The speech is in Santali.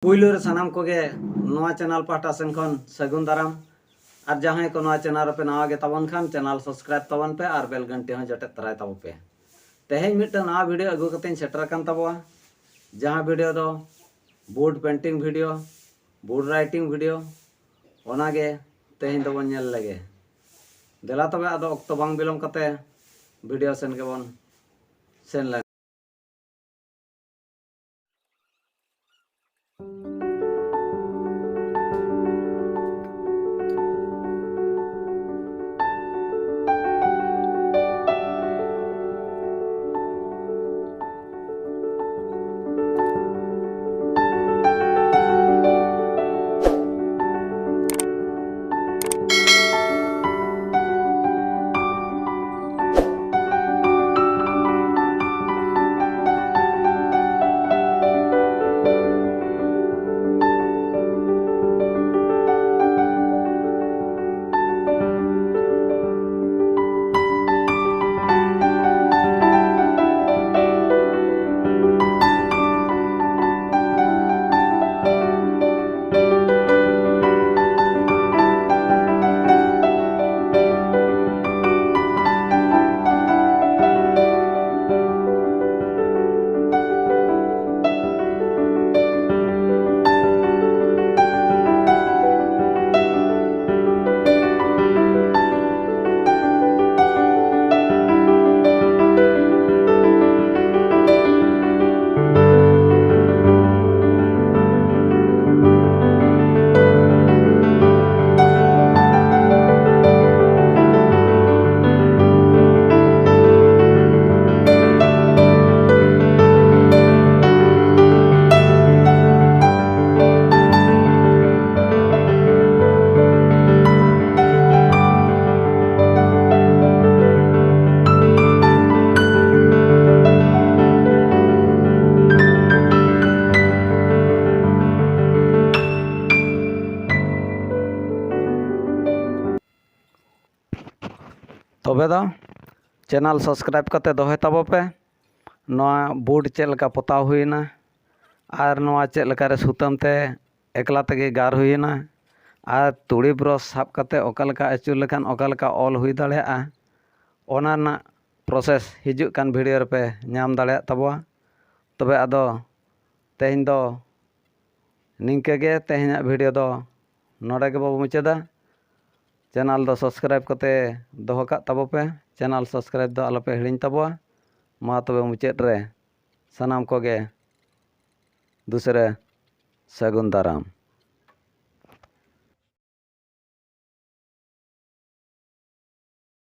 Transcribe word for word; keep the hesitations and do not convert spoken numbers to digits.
ᱯᱩᱭᱞᱩ ᱨᱮ ᱥᱟᱱᱟᱢ ᱠᱚᱜᱮ ᱱᱚᱣᱟ ᱪᱮᱱᱟᱞ ᱯᱟᱦᱴᱟ ᱥᱮᱱ ᱠᱷᱚᱱ ᱥᱟᱹᱜᱩᱱ ᱫᱟᱨᱟᱢ᱾ ᱟᱨ ᱡᱟᱦᱟᱸᱭ ᱠᱚ ᱱᱚᱣᱟ ᱪᱮᱱᱟᱞ ᱨᱮᱯᱮ ᱱᱟᱣᱟ ᱜᱮ ᱛᱟᱵᱚᱱ ᱠᱷᱟᱱ, ᱪᱮᱱᱟᱞ ᱥᱟᱵᱥᱠᱨᱟᱭᱤᱵ ᱛᱟᱵᱚᱱ ᱯᱮ ᱟᱨ ᱵᱮᱞ ᱜᱷᱟᱱᱴᱤ ᱦᱚᱸ ᱡᱚᱴᱮᱫ ᱛᱟᱨᱟᱭ ᱛᱟᱵᱚ ᱯᱮ᱾ ᱛᱮᱦᱮᱧ ᱢᱤᱫᱴᱟᱝ ᱱᱟᱣᱟ ᱵᱷᱤᱰᱤᱭᱳ ᱟᱹᱜᱩ ᱠᱟᱛᱮᱧ ᱥᱮᱴᱮᱨ ᱟᱠᱟᱱ ᱛᱟᱵᱚᱣᱟ, ᱡᱟᱦᱟᱸ ᱵᱷᱤᱰᱤᱭᱳ ᱫᱚ board painting video, board writing video. ᱚᱱᱟᱜᱮ ᱛᱮᱦᱮᱧ ᱫᱚᱵᱚᱱ ᱧᱮᱞ ᱞᱮᱜᱮ᱾ ᱫᱮᱞᱟ ᱛᱚᱵᱮ, ᱟᱫᱚ ᱚᱠᱛᱚ ᱵᱟᱝ ᱵᱤᱞᱚᱢ ᱠᱟᱛᱮ ᱵᱷᱤᱰᱤᱭᱳ ᱥᱮᱱ ᱜᱮᱵᱚᱱ ᱥᱮᱱ ᱞᱮᱱ᱾ ᱛᱚᱵᱮ ᱫᱚ ᱪᱮᱱᱮᱞ ᱥᱟᱵᱥᱠᱨᱟᱭᱤᱵ ᱠᱟᱛᱮ ᱫᱚᱦᱚᱭ ᱛᱟᱵᱚ ᱯᱮ᱾ ᱱᱚᱣᱟ ᱵᱳᱨᱰ ᱪᱮᱫ ᱞᱮᱠᱟ ᱯᱚᱛᱟᱣ ᱦᱩᱭᱱᱟ, ᱟᱨ ᱱᱚᱣᱟ ᱪᱮᱫ ᱞᱮᱠᱟᱨᱮ ᱥᱩᱛᱟᱹᱢ ᱛᱮ ᱮᱠᱞᱟ ᱛᱮᱜᱮ ᱜᱟᱨ ᱦᱩᱭᱮᱱᱟ, ᱟᱨ ᱛᱩᱲᱤ ᱵᱨᱚᱥ ᱥᱟᱵ ᱠᱟᱛᱮ ᱚᱠᱟ ᱞᱮᱠᱟ ᱟᱹᱪᱩᱨ ᱞᱮᱠᱷᱟᱱ ᱚᱠᱟ ᱞᱮᱠᱟ ᱚᱞ ᱦᱩᱭ ᱫᱟᱲᱮᱭᱟᱜᱼᱟ, ᱚᱱᱟ ᱨᱮᱱᱟᱜ ᱯᱨᱚᱥᱮᱥ ᱦᱤᱡᱩᱜ ᱠᱟᱱ ᱵᱷᱤᱰᱤᱭᱳ ᱨᱮᱯᱮ ᱧᱟᱢ ᱫᱟᱲᱮᱭᱟᱜ ᱛᱟᱵᱚᱣᱟ᱾ ᱛᱚᱵᱮ ᱟᱫᱚ ᱛᱮᱦᱮᱧ ᱫᱚ ᱱᱤᱝᱠᱟᱹ ᱜᱮ, ᱛᱮᱦᱮᱧᱟᱜ ᱵᱷᱤᱰᱤᱭᱳ ᱫᱚ ᱱᱚᱰᱮ ᱜᱮᱵᱚ ᱢᱩᱪᱟᱹᱫᱟ᱾ ᱪᱮᱱᱮᱞ ᱫᱚ ᱥᱟᱵᱥᱠᱨᱟᱭᱤᱵ ᱠᱟᱛᱮ ᱫᱚᱦᱚ ᱠᱟᱜ ᱛᱟᱵᱚ ᱯᱮ᱾ ᱪᱮᱱᱮᱞ ᱥᱟᱵᱥᱠᱨᱟᱭᱤᱵ ᱫᱚ ᱟᱞᱚᱯᱮ ᱦᱤᱲᱤᱧ ᱛᱟᱵᱚᱣᱟ᱾ ᱢᱟ ᱛᱚᱵᱮ ᱢᱩᱪᱟᱹᱫ ᱨᱮ ᱥᱟᱱᱟᱢ ᱠᱚᱜᱮ ᱫᱩᱥᱨᱟᱹ ᱥᱟᱹᱜᱩᱱ ᱫᱟᱨᱟᱢ᱾